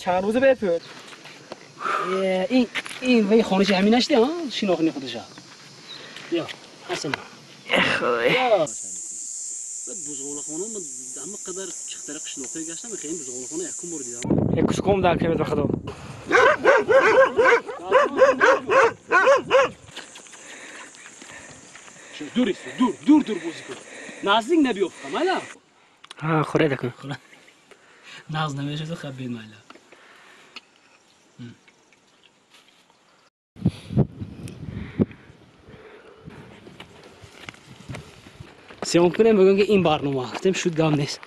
چند روزه بپر. این وی خانه‌ش همین نشده ها شناخنی خودشه. یا حسن. خدای. بزغوله من همه قدر چختر قشلاقی گشتم خیلی بزغوله خانه یکم بار دیدم. یک کسکم در کمت بخدا. دور است دور دور دور بازی کن. نزدیک نبیافتم مالا. ها خوره دکن. ناز نمیشه تو خبید مالا. سیام کنیم بگم که این برنامه گفتیم شد گام نیست.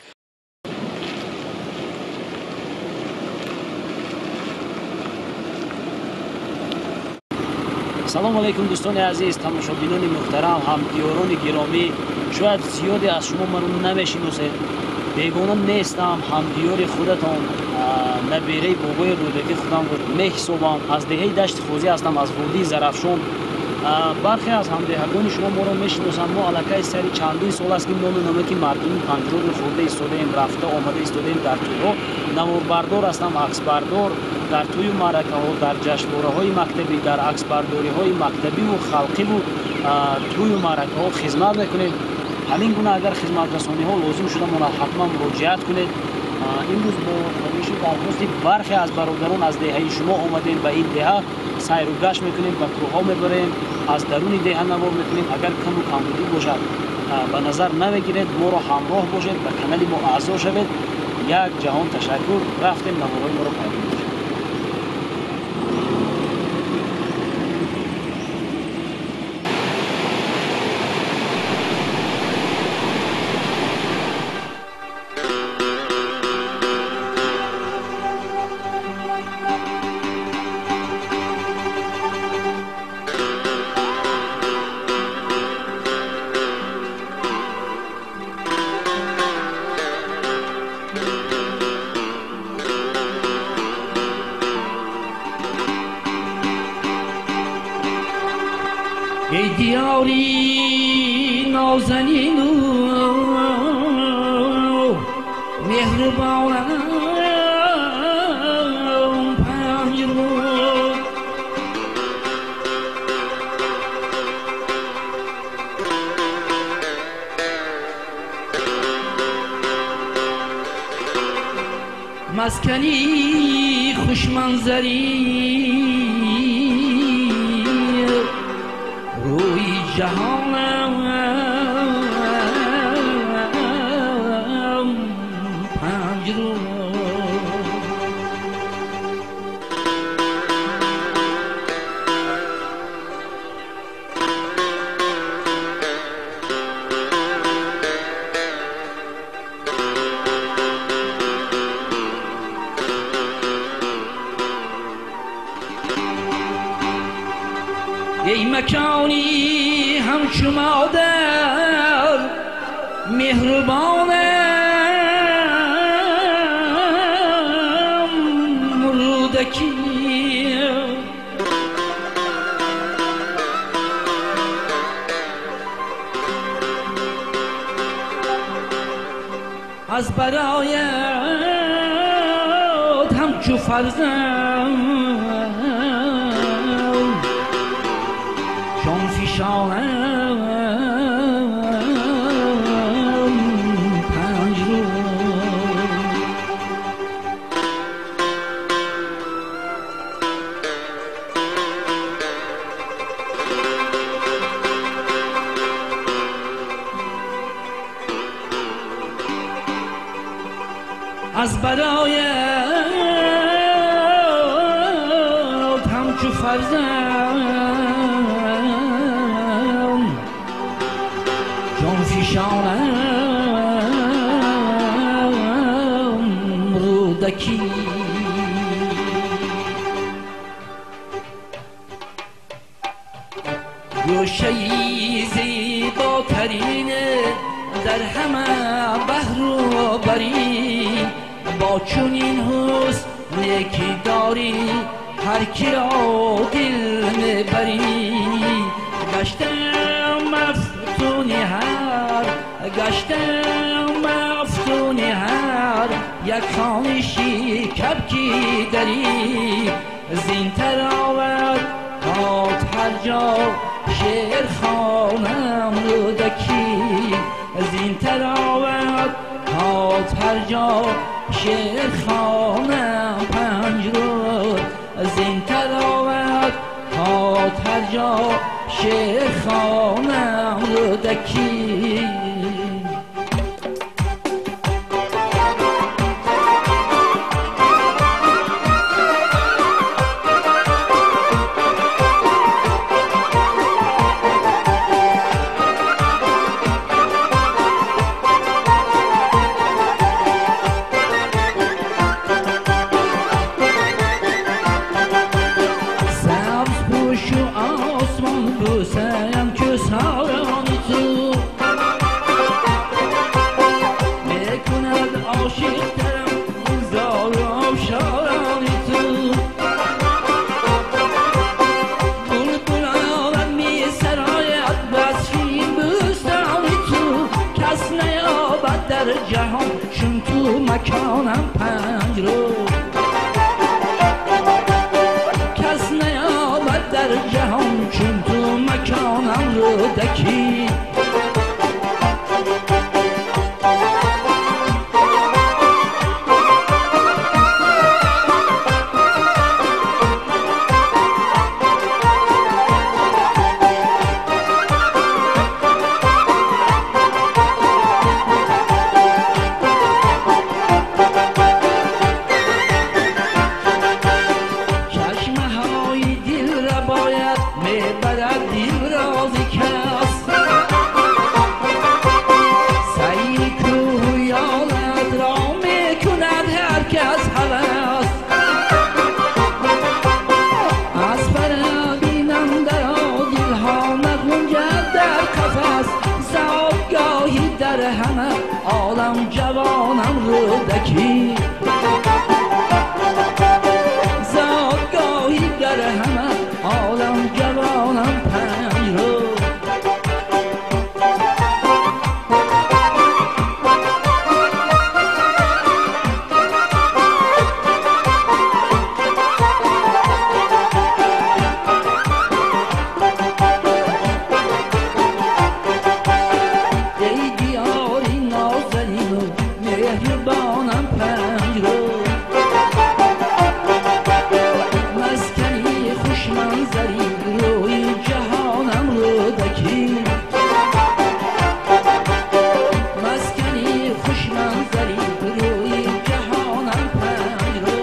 سلام علیکم دوستان عزیز، تماشابینان محترم، همدیاران گرامی. شاید زیادی از شما مرا نمیشناسید، بیگانه نیستم، همدیار خودتان، نبیره بابای رودکی خودم میحسابم. از دهه دشت خوزی هستم، از وادی زرافشان. برخی از همدهگان شما ما را میشناسند. ما علاقه سری چندین سال است که نام نامه که مردم پنجراب خورده ایستاده‌ایم، رفته آمده ایستاده‌ایم در توی‌ها. نواربردار هستم، عکسبردار در توی معرکه‌ها، در جشنواره‌های مکتبی، در عکسبرداری‌های مکتبی و خلقی و توی معرکه‌ها خدمت میکنیم. همین گونه اگر خدمت رسانی‌ها لازم شده ما را حتما مراجعت کنید. امروز با خواهش درخواست برخی از برادران از دهه شما آمدیم به این دهه، سیر و گشت میکنیم، به کوه‌ها میبریم، از درون دهه نوار میکنیم. اگر کم و کمبودی باشد به نظر نمیگیرید، ما را همراه باشید، به کانال ما اعضا شوید. یک جهان تشکر. رفتیم نوارهای ما را پیدا باشید. ای دیاری نازنین و مهربانم پنجرود، مسکنی خوشمنظری روی جهانم پنجرود. ای مکانی همچو مادر مهربانم رودکی، از برایت همچو فرزند فشانم پنجرود. از برایت همچو فرزند جان فشانم رودکی. گوشه‌ای زیباترین در همه بحر و بری، با چنین حسن نیکی داری هر کی را دل میبری. گشتم مفتون هر، گشتم مفتون هر یک خانشی کبکی دری زین تراوت هات هر جا شعر خوانم رودکی زین تراوت هات هر جا شعر خوانم پنج رود زین تراوت هات هر جا شعر خوانم رودکی. جهان چون تو مکانم پنج رو کس نیابد در جهان چون تو مکانم رودکی. زادگاهی در همه عالم جوانم پنج رو. ای دیاری نازنین و مهربانم پنج رو مسکنی خوش منظری روی جهانم رودکی مسکنی خوش منظری روی جهانم پنج رو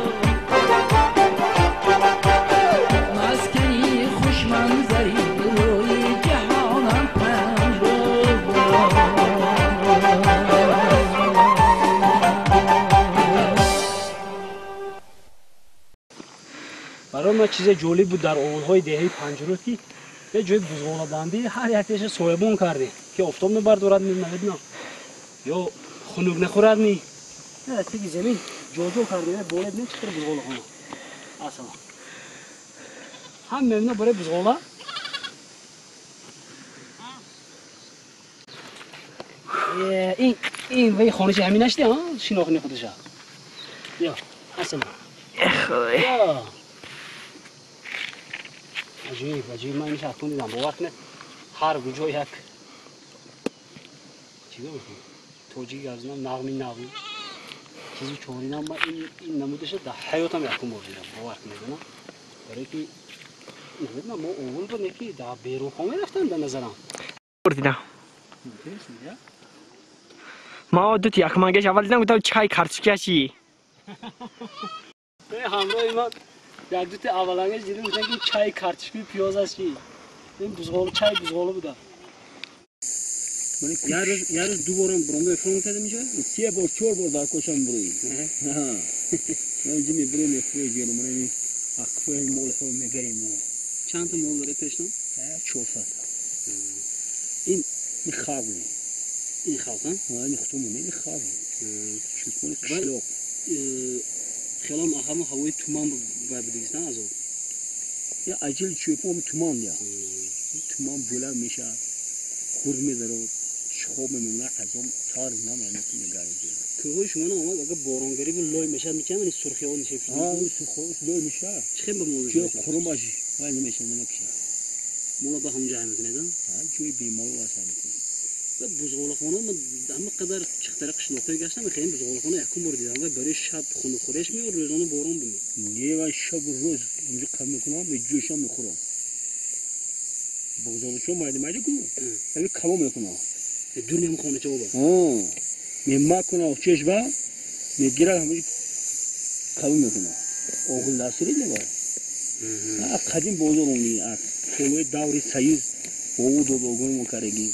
مسکنی خوش منظری روی جهانم پنج رو. барои ман чизе ҷолиб буд дар овулҳои деҳаи Панҷруд ки як ҷои бузғолабандӣ ҳар яктеша соябон кардем ки офтоб мебардорад намедонам ё хунук нахӯрад ни аз теги замин ҷоҷо кардем боле бинем чӣ қадр бузғолахона асала ҳам мемина барои бузғола ин вай хонаши ҳамин нашди шинохни худиша ё асала عجیب عجیب من اینش حتما دیدم باور کنه هر کجا یک چی بگم توجیه گرزنم نغمی نغمی چیزی چورینم من این نمودش در حیاتم یکم بار دیدم باور کنه نه برای که نمیدونم ما اول بود که در بیرون خانه رفتم به نظرم دیدم ما دو تا یک منگش اول دیدم گفتم چای کارچکی همراه ما یک دو تا اولانگش دیدم گفتن که چای کارتشکی پیاز است چی این بزغاله چای بزغاله بوده. یه روز دو بارم برام افرون کردم اینجا سه بار چهار بار در کوشم بروی من اینجا میبرم افروی جلو من این اقفای مول خود میگیریم. چند تا مول داره پیشتون؟ 400. این خاوی این خاوی این خطومونه این خاوی چون قشلاق خیلی هم هوای تومان باید بدیگستن از او یا عجل چوپام تومان یا تومان بلند میشه خور میداره شخوب میمونه از اون تار نمیمونه که نگاه. Кӯҳҳои шумо омад, агар боронгарӣ бу лой мешавад, мечам ин сурхиҳо нишед. Ҳа, сурхиҳо лой мешавад. Чӣ хел ба мол? Ҷои қурумаш вай намешавад, намекушад. Мола ба ҳамон ҷай мекунед, ҳа? Ҷои бемалол аст мекунед. Ва бузғолахона ман ҳама қадар чиқтара қишлоқҳое гаштам, хеле бузғолахона якум бор дидам. Вай барои шаб хунукхӯреш меёд, рӯзона борон бимед. Не, вай шабу рӯз онҷо қаб мекунам, ҷӯшам мехӯрам. Бузғолачо майда майда ку, ҳами калон мекунам. Дур меам хонача оба. Мемакунам чешба, мегирад ҳамаи калон мекунам. Оғил дастири не вай. Қадим бозор омди, аз солҳои даври Союз бову додогони кардаги.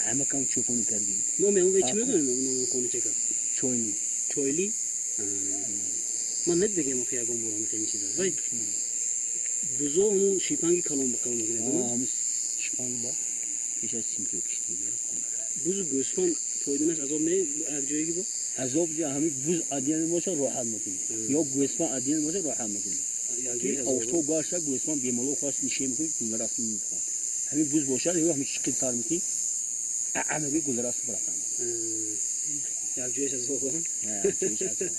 Ҳамакам чӯпонӣ карди. Номи ҳамон вай чӣ мегӯянд, номи хоначака? Чойли. Чойли? Ман надидагам охи ягон бор ҳамин хеле чиза. Вай бузо ҳамон шипанги калон ба калон мекунад. Ҳамин шипанг ба пеш аз симтиё киштиги. Бузу гӯсфанд фоиданаш азоб не як ҷоеги бо? Азоб ҳамин буз отдельно бошад, роҳат мекунӣ. Ё гӯсфанд отдельно бошад, роҳат мекунӣ. Офтоб бошад, гӯсфанд бемалол хост нишин мекунӣ, гулраст мехӯрад. Ҳамин буз бошад, ё ҳамин чиқил сар мекунӣ, ҳамаги гулраст барафтан. Як ҷояш азоб. Як ҷояш азоб.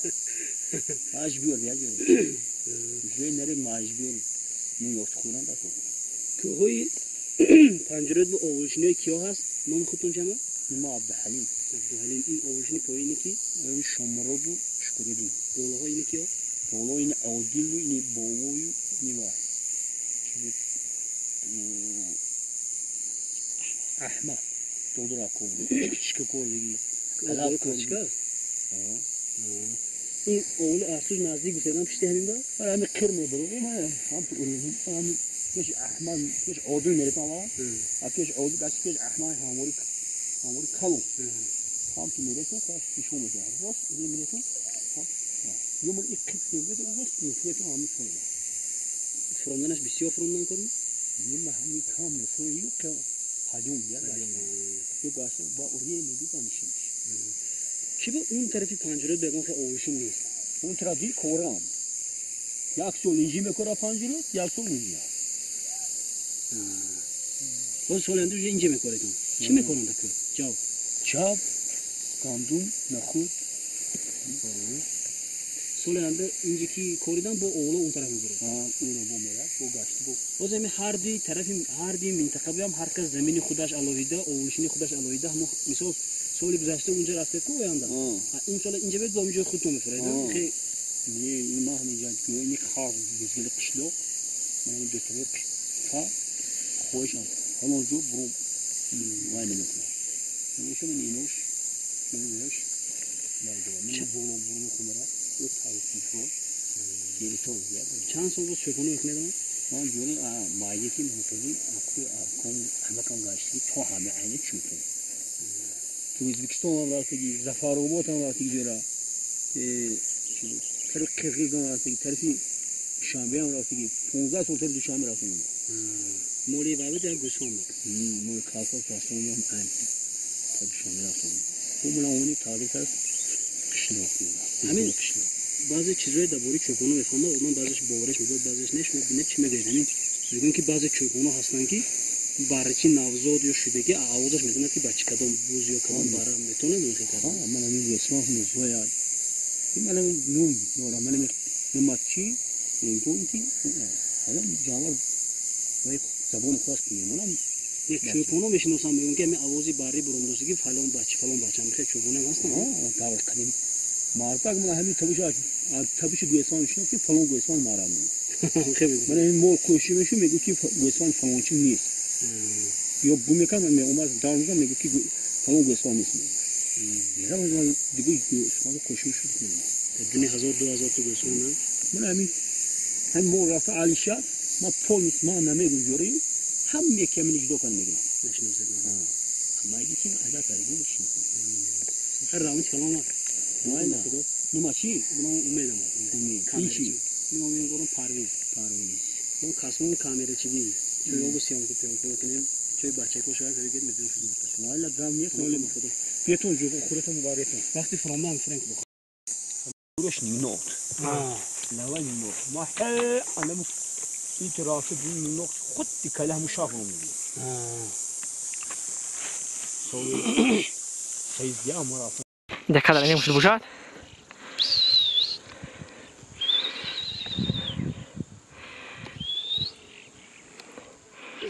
Маҷбур, як ҷой. Ҷои нари маҷбур. Ман ёфт хӯрам дако. Кӯҳҳои Панҷрӯд бо овулшинои киё ҳаст? Номи худтон чанд? Мо Абдуҳалим. Абдуҳалим. Ин овулшини поини ки? Ин Шомуроду Шукуриддин. Болоҳо ини киё? Боло ини Одилу, ини Бовою, ини ва. Чӣ буд? Аҳмад. Додура кор. Кичка кор диги. Алаб кор. Кичка? Ин овули Арсуж наздик гуфтедам, пишти ҳамин ба? Ҳамин қир мебарад. Ҳам ту ҳамин пеш Аҳмад, пеш Одил мерасам, а пеш Одил, гач пеш Аҳмад ҳамвори ҳамвори калон. Ҳам ту мерасам, хош пешо мешавад. Рост мерасам. Ё ман ик қир мебарад, рост мерасам ҳамин соя. Фуромданаш бисёр фуромдан кор? Нима ҳамин кам мефуро, ё ка ҳаҷум я гашт. Ё гашт ба урия меби ба нишин. Чӣ ба он тарафи Панҷрӯд ба ягон хел овушин нест? Он тарафи корам. Як сол инҷи мекора Панҷрӯд, як сол инҷи. Боз соли анду инҷа мекоредон. Чӣ мекоранд дар кӯҳ? Ҷав. Ҷав, гандум, нахӯд. Соли анду инҷи ки коридан бо овло он тараф мебурад. Уро бо мерад, бо гашт бо. Боз ҳами ҳар дуи тарафи ҳар дуи минтақа биям ҳар кас замини худаш алоҳида, овулшини худаш алоҳида. Ҳамо мисол соли гузашта унҷа рафтед ку оянда. Ин сола инҷа бед бо ҳамин ҷои худтон мефуред. Не, ин ма ҳамин ҷо ин халқ бузгили қишлоқ. Ман ин ду тараф фа хоҳишам. Ҳамон ҷо буру вай намекунам. Мешам ин инош, инош. Ман боло буру хунара, ӯ тавқифро. Чанд сол боз чӯпонӣ мекунед? Ман ҷони майяки муҳофизи акӯ ком ҳамакам гаштги то ҳама айни чӯпон. То Ӯзбекистон рафтаги, Зафаробод ҳам рафтаги ҷора. Тарафи Қирғизистон рафтаги, тарафи Душанбе ҳам рафтаги. 15 сол тарафи Душанбе рафтам. Моли вай буд як гӯсфанд буд? Моли колхоз рафтам айн. Та Душанбе рафтам. Бу ман они тағйир кард қишлоқ. Ҳамин қишлоқ. Баъзе чизҳое дар бораи чӯпоно мефаҳмад, одам баъзеш бовараш мебояд, баъзеш не. Шумо бинед чӣ мегӯед? Ҳамин мегӯем ки баъзе чӯпоно ҳастанд ки баррачи навзод ё шудагӣ овозаш медонад ки бачи кадом буз ё кадом бара метавонад мехел кард. Ман ҳамин гӯсфанд музоя. Ман ҳамин ном дорам, ман ҳамин номатчи, мегӯям ки ҳамин ҷанвар вай забони худаш ки мемонад. Чӯпоно мешиносам, мегӯям ки ҳамин овози барри бурондосигӣ фалон бачи фалон бача мехел чӯпоноам ҳастанд. Давр қадим мардак ман ҳамин табиши табиши гӯсфанд мешинохт ки фалон гӯсфанд марам. Ман ҳамин мол кӯши мешу мегӯ ки гӯсфанд фалончи нест. Ё бу мекард, ман меомад дар мезад, мегӯ ки фалон гӯсфанд нест. Ман дига гӯсфанд кӯши мешуд. Дуни ҳазор ду ҳазор то гӯсфанд. Ман ҳамин ҳамин мол рафта алиша, ман пол ман намегӯм ҷорӣ, ҳам яке ҳамин ҷудо кан мегирам. Нашиносед. Майди ки адат карди мешиносам. Ҳар раванд калом аст. Майна. Нума чӣ? Ном Умедам. Умед. Ин чӣ? Ном ин горам Парвиз. Парвиз. Он касмон камерачигӣ. Чӯй обу съёмку пёнку мекунем. Чӯй бачако шояд ҳӯгед медонем хидмат. Валла гам нест, валла худо. Бетон ҷо хӯратон муборакон. Вақти фуромдан френк бо. Гураш нинот. Лава нинот. Ма ҳе анам ин тарафи нинот худ дикала ҳаму шаф мегӣ. Соли 13 мо рафтам. Декадар ин бошад.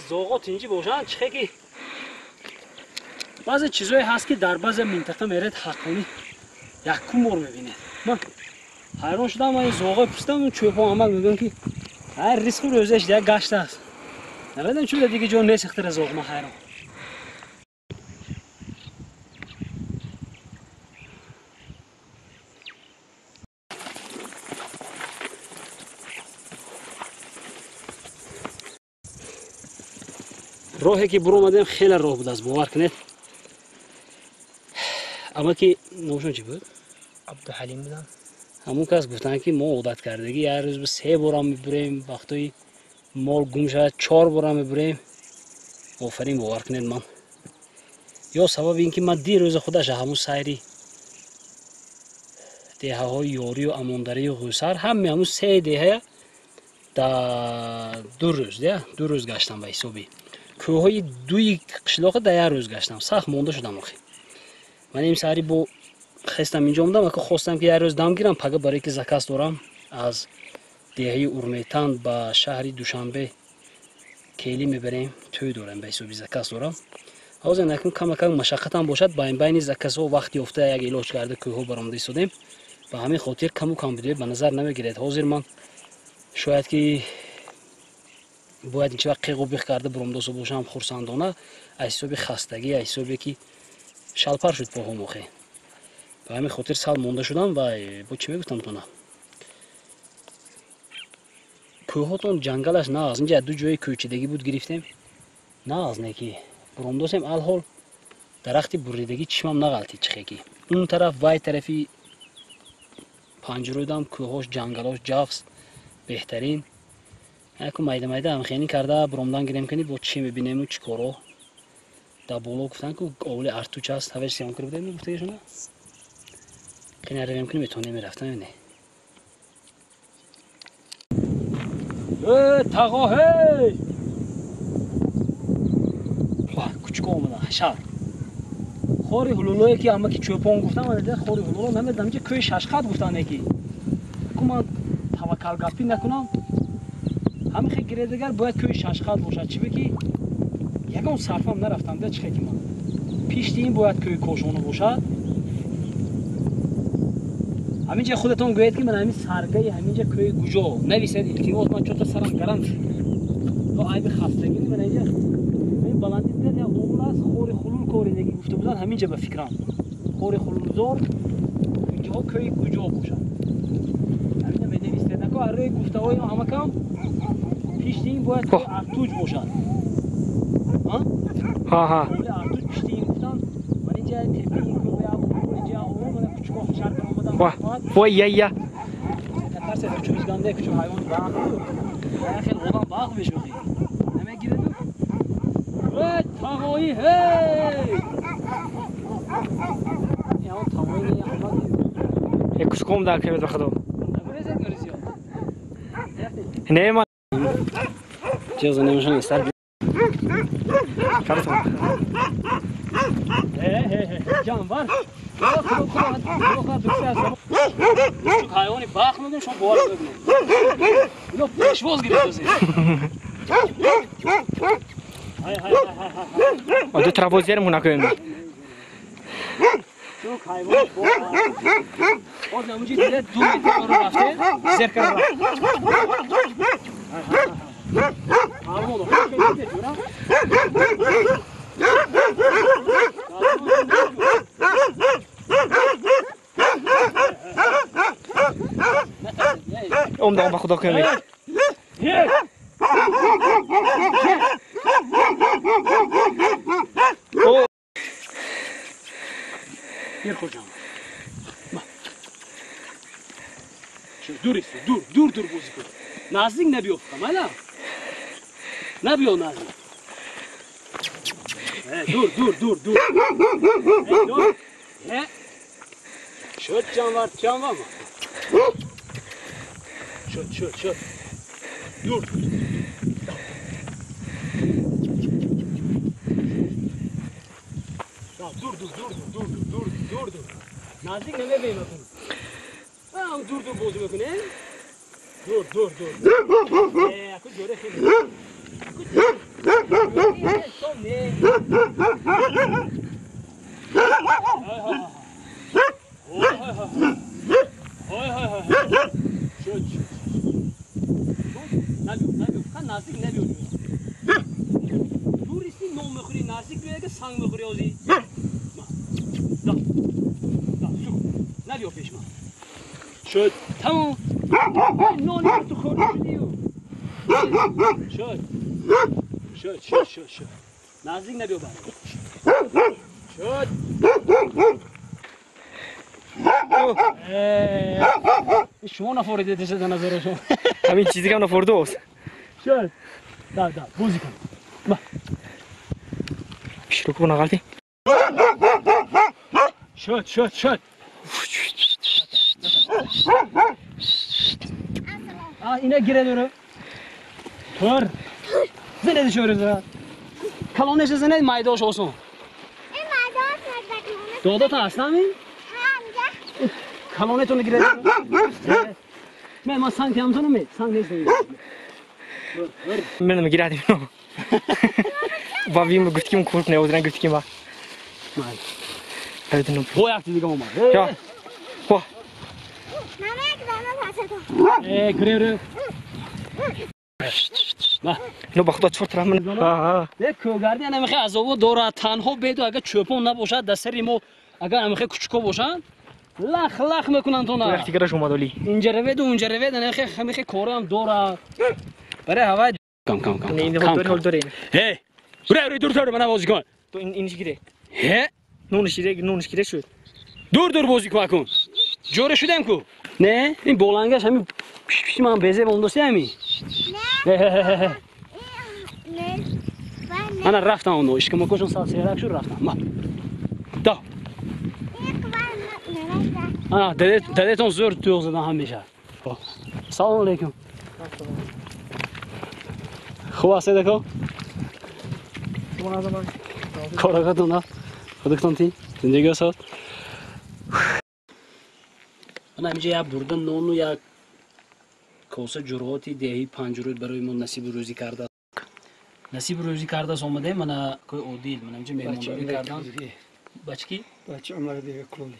Зоғо тинҷӣ бошанд, чихе ки баъзе чизое ҳаст ки дар баъзе минтақа меред ҳаққонӣ якум бор мебинед. Ман ҳайрон шудам, ман ин зоғои пурсидам, чӯпон амал мегӯям ки ҳар ризқу рӯзаш як гашт аст. Намедонам чун дига ҷо нест ихтира зоғ, ман ҳайрон. Роҳе ки буромадем хеле роҳ будааст, бовар кунед. Аммо ки номашон чӣ буд? Абдуҳалим будам. Ҳамон кас гуфтанд ки мо одат кардагӣ як рӯз ба 3 борам мебурем, вақтҳои мол гум шавад 4 борам мебурем. Офарин, бовар кунед ман. Ё сабаби ин ки ман дирӯза худаша ҳамун сайри деҳаҳои Ёрию Амондарию Ғӯсар ҳаме ҳамун 3 деҳая дар 2 рӯз, 2 рӯз гаштам ба ҳисоби. Кӯҳҳои дуи қишлоқи дар як рӯз гаштам, сахт монда шудам охи. Ман ин сари бо хестам инҷо омадам, ака хостам ки як рӯз дам гирам, пага барое ки заказ дорам аз деҳаи Урметан ба шаҳри Душанбе келӣ мебарем, тӯй дорем ба ҳисоби заказ дорам. Ҳозир накун камакак машаққатам бошад, байни заказҳо вақт ёфта як илоҷ карда кӯҳҳо баромада истодем. Ба ҳамин хотир каму кам бидои ба назар намегиред. Ҳозир ман шояд ки бояд инчи вақт қиғу биқ карда буромдосо бошам хурсандона, аз ҳисоби хастагӣ, аз ҳисобе ки шалпар шуд поҳом охе. Ба ҳамин хотир сал монда шудам ва бо чӣ мегуфтам тона? Кӯҳотон ҷангалаш нағз, инҷа ду ҷои кӯчидагӣ буд гирифтем. Нағз не ки буромдосем, алҳол дарахти буридагӣ чишмам нағалтид чихе ки. Он тараф вай тарафи Панҷрӯдам кӯҳош ҷангалош ҷафс беҳтарин. Яку майда майда ҳамхени карда буромдан гирем кани бо чӣ мебинему чӣ коро. Дар боло гуфтанд ку оволи Артуч аст, ҳавеш сиём кир будем гуфтагишона. Кани аравем кани метавонем мерафтам не. Э тағо ҳей! Ва кучко омада ҳашар. Хори ҳулулое ки ама ки чӯпон гуфтам, ана хори ҳулуло намедонам ки кӯи шашқат гуфтанд яки. Ку ман таваккалгапӣ накунам. Ҳамин хел гиредагар бояд кӯи шашқат бошад, чӣ ки ягон сарфам нарафтам да чихе ки ман. Пишти ин бояд кӯи Кошона бошад. Ҳаминҷа худатон гӯед ки ман ҳамин саргаи ҳаминҷа кӯи гуҷо нависед, илтимос, ман чота сарам гарам шуд. То айби хастагӣ ман инҷа ин баландӣ дидед як овул аст, хори хулул коридагӣ гуфта буданд ҳаминҷа ба фикрам. Хори хулулзор инҷоҳо кӯи гуҷо бошад. Ҳаминҷа менависед, нако аз рӯи гуфтаҳои ҳамакам пишти ин бояд кӯи Артуч бошад. Ҳа. Артуч пишти ин гуфтанд. Ман инҷа тепаи ин кӯ як овул инҷа овул ман кучко ҳашар кардам омадам. Вой я я. Натарсед, кучо изганде, кучо ҳайвон баъ. Хел одам баъ мешуди. Намегиреду? Э тағои ҳей! Ягон тағои не омад. Э кучком дар кемед ба худо. Нагурезед нуризиё. Не ма. Чиз немешон истар. Картон. Э ҷанвар. Худо худо худо худо ҳайвони бахт мегӯем, шумо бовар мекунед. Ино пешвоз гирифтаси. Ҳай ҳай ҳай ҳай. Ду тараф зер муна кунем. Чун ҳайвон боз намуҷи диле 2 метр рафте, зер карда. Омдам ба худо кунем. Дур ист, дур, дур, дур бозӣ кун. Наздик набиёфта, майла? Набиё наздик. Дур, дур, дур, дур. Дур. Шуд ҷанвар, ҷанвар ма. Шуд, шуд, шуд. Дур. Дур, дур, дур, дур, дур, дур, дур. Наздик намебием акун. Ам дур дур бозӣ мекунем. Дур дур дур. Аку ҷоре хеле. Не. Ой ой ой. Шуд шуд. Набиё, набиё. Хан наздик набиё. Дур исти нон мехӯрӣ, наздик биё ки санг мехӯрӣ озӣ. Да. Да, су. Набиё пеш ман. Шуд. Тамом. Нони ту хӯрда шудӣ. Шуд. Шуд, шуд, шуд, шуд. Наздик набиё бар. Шуд. Шумо нафоридед за назари шумо. Ҳамин чизе ки нафордааст. Шуд. Да, да, бозӣ кун. Ба. Шурӯъ кун ғалти. Шуд, шуд, шуд. А, ина гире дора. Тур. Зинеди шӯрӣ зара. Калонеш зинед майдош осон. Ин майдош майдош. Додата аслан ин? Калонетон гире. Ме ма санг тиам ме, санг нест. Мен мегирад ино. Ба вим гуфт ки курт не озран гуфт ки ба. Бо як дига омад. Я. Во. Э, гире ре. Ино ба худо чор тараф ман. Ҳа. Э, кӯгарди ана мехе азобо дорад, танҳо беду агар чӯпон набошад, дар сари мо агар мехе кучуко бошанд, лах лах мекунанд тона. Як дигараш омад оли. Инҷа раведу унҷа равед, ана мехе мехе корам дорад. Барои ҳавай кам кам кам. Не, ин дори ҳол дори. Э! Бура бура дур дур мана бозӣ кун. Ту ин иниш гире. Ҳе? Нониш гире, нониш гире шуд. Дур дур бозӣ кун акун. Ҷоре шудем ку? Не, ин болангаш ҳамин пиш пиш ман безеб ондоси ҳамин. Не. Ана рафтам оно, ишкамакошон сал серак шуд рафтам. Ма. Да. Ана дедетон зӯр туёқ задан ҳамеша. Салом алейкум. Хуб ҳастед ако? Коракатон а? Худатон ти? Зиндагӣ осод? Ана ҳаминҷа як бурда нону як коса ҷурғоти деҳаи Панҷрӯд барои мо насибу рӯзӣ карда. Насибу рӯзӣ кардааст омадаем, мана кои Одил, мана ҳаминҷа меҳмондорӣ кардан. Бачи ки? Бачи Умарбек Кулоли.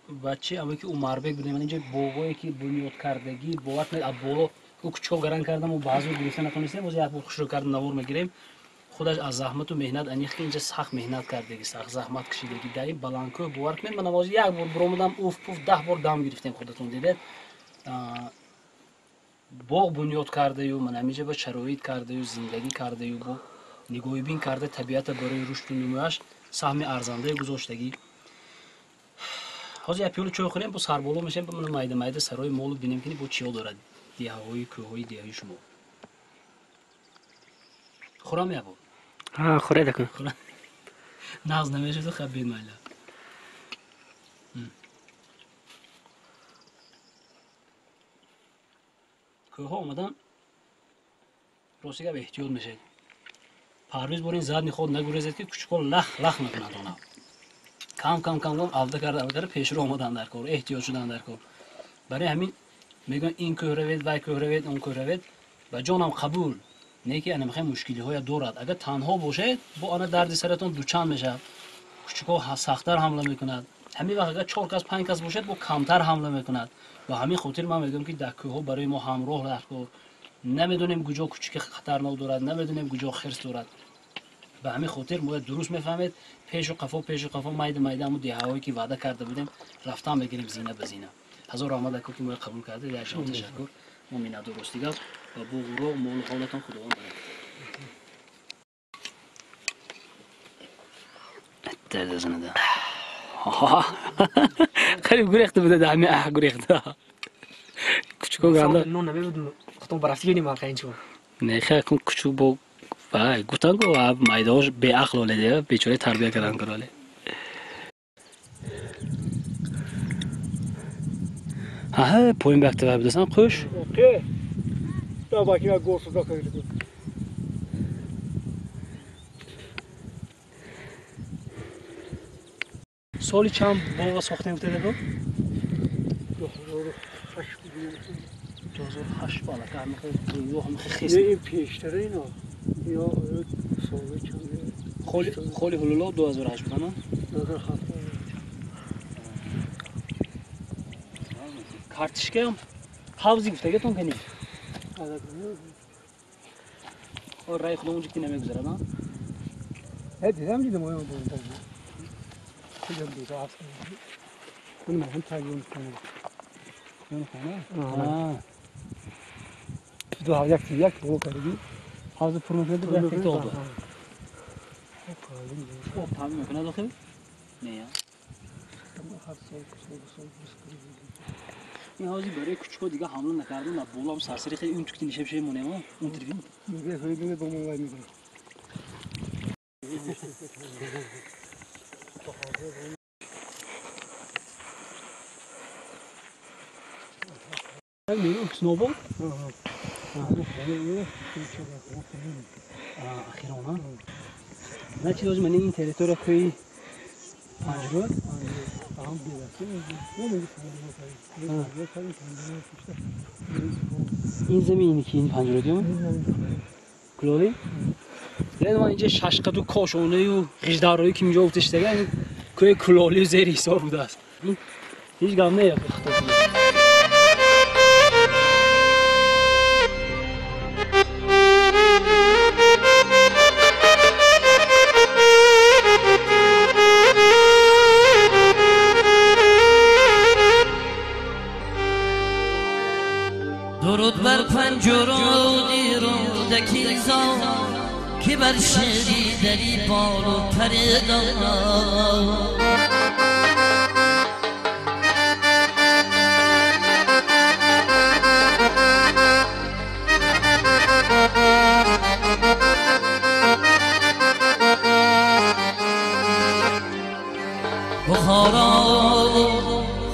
Бачи аввал ки Умарбек будем, мана инҷа бобое ки бунёд кардагӣ, бовар кунед, аз боло ӯ кучо гаран кардам ва баъзо гирифта натонистем, боз як бор хушрӯ кардам, навор мегирем. Худаш аз заҳмату меҳнат аниқ ки инҷа сахт меҳнат кардагӣ, сахт заҳмат кашидагӣ. Дар ин баландкӯҳ бовар кунед, ман навози як бор биромадам, уф пуф 10 бор дам гирифтем, худатон дидед. Боғ бунёд кардаю, ман ҳаминҷа ба шароит кардаю, зиндагӣ кардаю, бо нигоҳубин карда табиата барои рушду нумӯяш саҳми арзандае гузоштагӣ. Ҳозир як пиёла чой хӯрем, бо сарболо мешем, ба мана майда майда сарои молу бинем ки бо чиё дорад деҳаҳои кӯҳҳои деҳаи шумо. Хӯрам як бор? Ҳа, хӯред акун. Нағз намешуду хаб бед майла. Кӯҳҳо омадан рости гап эҳтиёт мешавед. Парвиз бор ин задни ход нагурезед ки кучуко лах лах мекунад она. Кам кам кам кам авда карда авда карда пешро омадан дар кор, эҳтиёт шудан дар кор. Барои ҳамин мегӯянд ин кӯҳ равед, вай кӯҳ равед, он кӯҳ равед, ба ҷонам қабул. Не ки ана мехоҳем мушкилиҳоя дорад. Агар танҳо бошед, бо ана дарди саратон дучанд мешавад. Кучуко сахттар ҳамла мекунад. Ҳамин вақт агар 4 кас 5 кас бошед, бо камтар ҳамла мекунад. Ва ҳамин хотир ман мегӯям ки дар кӯҳҳо барои мо ҳамроҳ дар кор. Намедонем куҷо кучуки хатарнок дорад, намедонем куҷо хирс дорад. Ба ҳамин хотир бояд дуруст мефаҳмед, пешу қафо, пешу қафо, майда майда ҳамун деҳаҳое ки ваъда карда будем, рафтан мегирем зина ба зина. Ҳазор раҳмат ако ки моя қабул кардед, як ҷаҳон ташаккур. Мо миннатдор рости гап ва бо ғурур молу ҳолатон Худованд баракат. Қариб гурехта буда, дар ҳамин аҳ гурехта. Кучуко ганда. Нон намебуд, худтон барафтигӣ ним алқа ин чиво. Не, хай кун кучук бо вай гуфтан ку майдаош беақл оледе, бечора тарбия кардан куроле. Аҳа, поин бакта вай будасан қӯш. Окей. Да баки ва госуда кардӣ. Соли чанд боға сохтем гуфтед бо? 2008 2008 бала ҳамихе ё ҳамихе хис. Не, ин пештара ино. Ё соли чанд? Холи ҳулуло 2008 буд, ана? 2007. Картишкаям ҳавзи гуфтагиатон кани? Рай худо унҷа ки намегузарад, а? Дидам, дидам, оё дидам. Дидам, дидам. Ман ҳам тагин хона. Ён хона? Аа. Ду ҳав як як бо карди. Ҳавзи пур мекунад, ду як то об. Об таъмин мекунад охир? Не, я. Ин ҳавзи барои кучко дига ҳамла накарду, на болам сарсари хеле он тукти нишеб шей монем, он тирви. Мега хеле бо мо вай мекунад. Сноуборд? Ахирона. Значит, должен мен ин территория кӯи Панҷруд. Ин замини ки ин Панҷрудиём? Кулоли? Лен ман инҷа шашқаду кошонаю ғиждарою ки инҷо уфтиштага ин кӯи Кулолию зери ҳисор будааст. Ҳеҷ гап не хато. درود بر پنجرودی رودکی زاد که بر شعری دری بال و پر داد. بخارا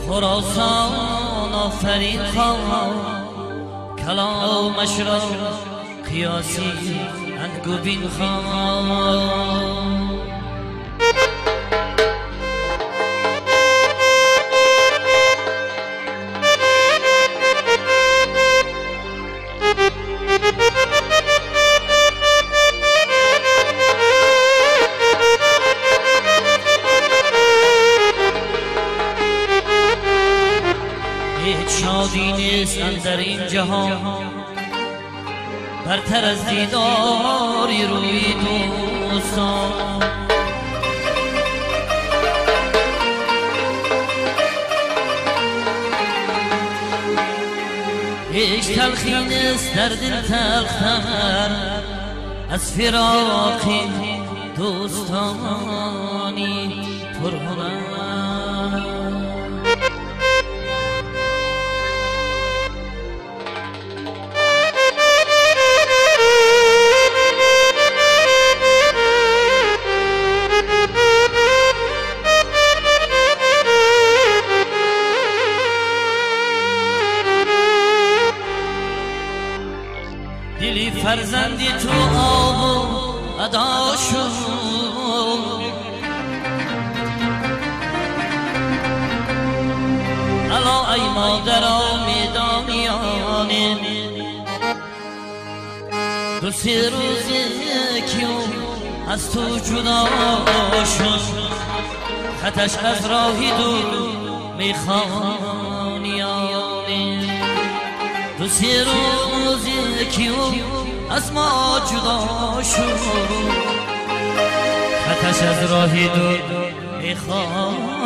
خراسان آفرین خواه کلامش را قیاسی انگوبین خواه. هیچ شادی نیست اندر این جهان برتر از دیداری روی دوستان. هیچ تلخی نیست در دل تلختر از فراق دوستانی پرهنر. دلی فرزندی تو آب و ادا شد، الا ای مادر میدانیانه دو سه روزی که او از تو جدا شد، خطش از راهی دور میخوانیانه. دو سه روزی که او از ما جدا شد، خطش از راهی دور میخوانیانه.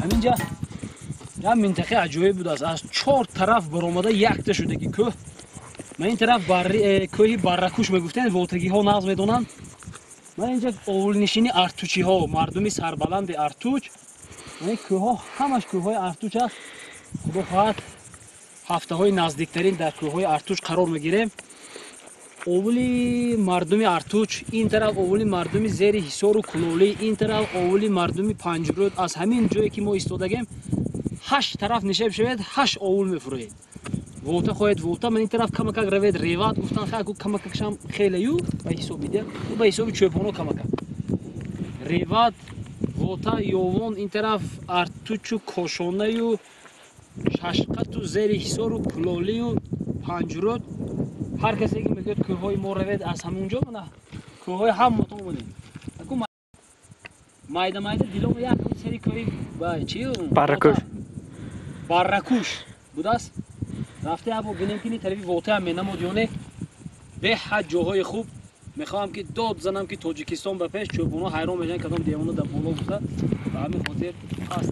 ҳаминҷа як минтақаи аҷоиб будааст. Аз чор тараф баромада якта шудаги кӯҳ. Ман ин тараф кӯҳи Барракуш мегуфтем, вотагиҳо нағз медонанд. Ман инҷа овулнишини артучиҳо, мардуми сарбаланди Артуч. Ин кӯҳҳо ҳамаш кӯҳҳои Артуч аст. Худо хоҳад ҳафтаҳои наздиктарин дар кӯҳҳои Артуч қарор мегирем. Овули мардуми Артуч, ин тараф овули мардуми зери Ҳисору Кулолӣ, ин тараф овули мардуми Панҷруд. Аз ҳамин ҷое ки мо истодагем, ҳашт тараф нишеб шавед, ҳашт овул мефурӯед. Вота хоҳед вота, ман ин тараф камакак равед реват гуфтан, ха камакакшам хелею ба ҳисоби де, ба ҳисоби чӯпоно камакак. Реват, Вота, Ёвон, ин тараф Артучу, Кошонаю, Шашқату, Зери Ҳисору, Кулолию, Панҷруд. Ҳар касе ки мегӯяд кӯҳҳои мо равед, аз ҳамон ҷо мана кӯҳҳои ҳаматон омадем. Майда майда диломо як сари кӯҳи чи? Барракуш. Барракуш будааст. Рафта ябо бинем ки тарафи Вотаам менамуд ё не. Беҳад ҷоҳои хуб. Мехоҳам ки дод занам ки Тоҷикистон ба пеш, чӯбоно ҳайрон мешаванд, кадом девона дар боло гуфта. Ба ҳамин хотир паст.